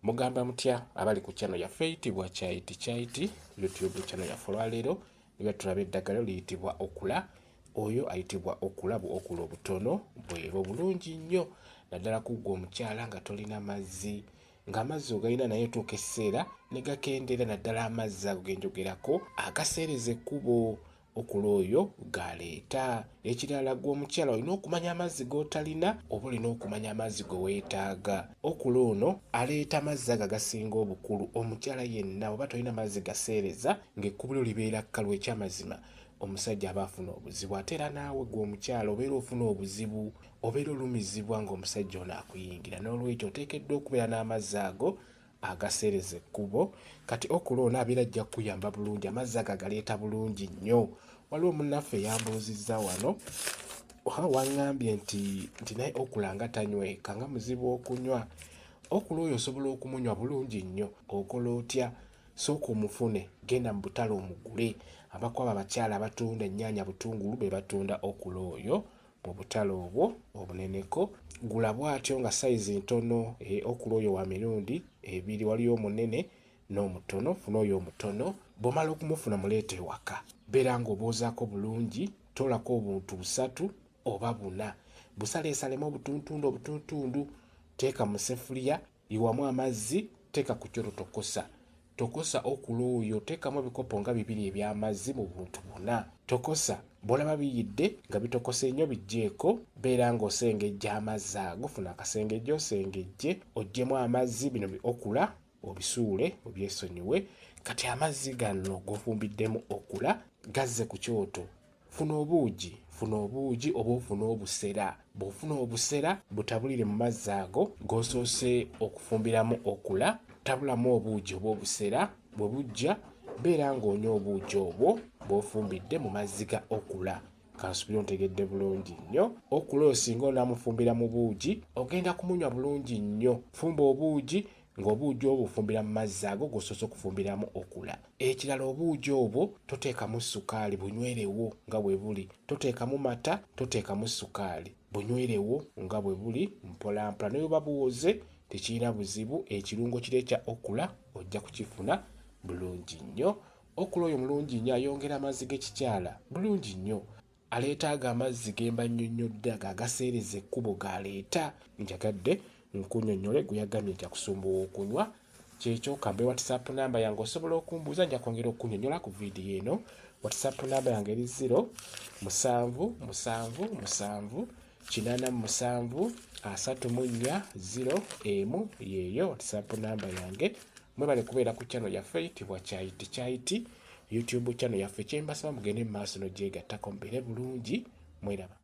Mugamba mutya abali ku channel yaffe eyitibwa Kyayiti Kyayiti YouTube channel yaffe. Olwaleero niba tulaba eddagala liyitibwa okula. Oyo ayitibwa okula bu okula obutono bwebwo bulungi nnyo naddala ku ggwe omukyala nga tolina mazzi, ng'amazzi ogalina naye otuuka ekiseera ne gakendeera, naddala amazzi ago ge njogerako agaseereza ekkubo okula oyo g'aleeta. Ekirala ggwe omukyala olina okumanya amazzi g'otalina oba olina okumanya amazzi ge weetaaga. Okula ono aleeta amazzi ago agasinga obukulu. Omukyala yenna oba tolina mazzi gaseereza ng'ekkubo lyo libeera kkalu, ekyamazima omusajja aba afuna obuzibu. Ate era naawe ggwe omukyala obeera ofuna obuzibu, obeera olumizibwa ng'omusajja ono akuyingira. N'olwekyo oteekeddwa okubeera n'amazzi ago agaseereza ekkubo. Kati okula ono abeera ajja kukuyamba bulungi, amazzi ago agaleeta bulungi nnyo. Waliwo munnaffe eyambuuzizza wano, waŋŋambye nti naye okula nga tanyweka, nga muzibu okunywa. Okula oyo osobola okumunywa bulungi nnyo. Okola otya? Sooka omufune, genda mu butale omugule. Abakwabo abakyala abatunda ennyaanya butungulu be batunda okula oyo mu butale obwo obuneneko. Gula bw'atyo nga sayizi ntono. Okula oyo wa mirundi ebiri, waliyo omunene n'omutono. Funa oyo omutono. Bw'omala okumufuna muleete ewaka, beera ng'obwozaako bulungi, toolako obuntu busatu oba buna, busaleesalemu obutuntundu obutuntundu, teeka mu ssefuliya, yiwamu amazzi, teeka ku kyoto, tokosa. Tokosa okula oyo, teekamu ebikopo nga bibiri eby'amazzi mu buntu buna, tokosa. Bw'olaba biyidde nga bitokose nnyo, biggyeeko, beera ng'osengejja amazzi ago. Funa akasengejja osengejje, oggyemu amazzi bino bi okula obisuule obyesonyiwe. Kati amazzi gano g'ofumbiddemu okula gazze ku kyoto. Funa obuugi, funa obuugi oba ofune obusera. Bw'ofuna obusera butabulire mu mazzi ago g'osoose okufumbiramu okula, tabulamu obuugi oba obusera. Bwe bujja beera ng'onywa obuugi obwo bw'ofumbidde mu mazzi ga okula. Kansubire ontegedde bulungi nnyo. Okula oyo singa onaamufumbira mu buugi ogenda kumunywa bulungi nnyo. Fumba obuugi ng'obuugi obwo ofumbira mu mazzi ago g'osoose okufumbiramu okula. Ekirala obuugi obwo toteekamu ssukaali, bunywerewo nga bwe buli. Toteekamu mata, toteekamu ssukaali, bunywerewo nga bwe buli mpolampola. Ne bwe buba buwoze tekirina buzibu, ekirungo kiri ekya okula ojja kukifuna bulungi nnyo. Okula oyo mulungi nnyo, ayongera amazzi g'ekikyala bulungi nnyo. Aleeta ago amazzi ge mba nnyonnyodde, ago agaseereza ekkubo g'aleeta. Njagadde nkunnyonnyole gwe yagambye nti akusumbuwa okunywa. Kyekyo, kambe WhatsApp namba yange osobola okumbuuza, nja kwongera okukunnyonnyola ku vidiyo eno. WhatsApp namba yange eri 0 7 7 7 87 34 0 1, yeeyo WhatsApp namba yange. Mwebale kubeera ku channel yaffe eyitibwa Kyayiti Kyayiti YouTube channel yaffe. Kyembasaba mugende mu maaso n'ogyegattako, mubeere bulungi, mweraba.